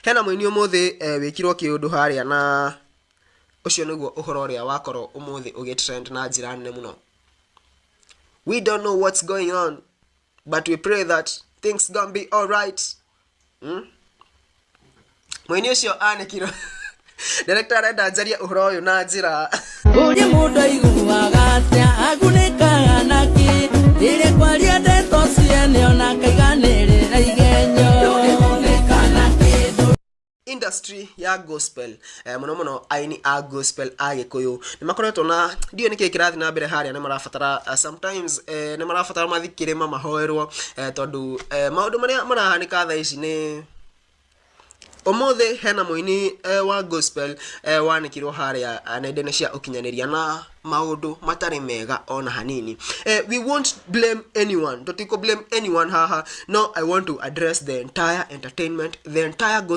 Hena mũini ũmũthĩ wĩkirwo kĩũndũ harĩa, na ũcio nĩguo ũhoro ũrĩa wakorwo ũmũthĩ ũgĩtrend na njĩra nene mũno. We don't know what's going on, but we pray that things gonna be alright. Mũini ũcio anĩkirwo. Director arenda njarie ũhoro ũyũ na njĩra Ũrĩa mũndũ aiguaga atĩa, agunĩkaga nakĩ rĩrĩa kwaria ndeto ciene ona kaiganĩrĩra igenyo? Ndũngĩgunĩka na kĩndũ. Industry ya gospel, mũno mũno aini a gospel a Gĩkũyũ nĩ makoretwo na ndiũĩ nĩkĩ kĩrathiĩ na mbere harĩa. Nĩ marabatara, sometimes, nĩ marabatara mathiĩ kĩrĩma mahoerwo, tondũ maũndũ marĩa marahanĩka thaa ici nĩ ũmũthĩ hena mũini wa gospel wanĩkirwo harĩa nenda-inĩ cia ũkinyanĩria na maũndũ matarĩ mega ona hanini. We won't blame anyone, tũtikũ blame anyone haha, no I want to address the entire entertainment, the entire gospel.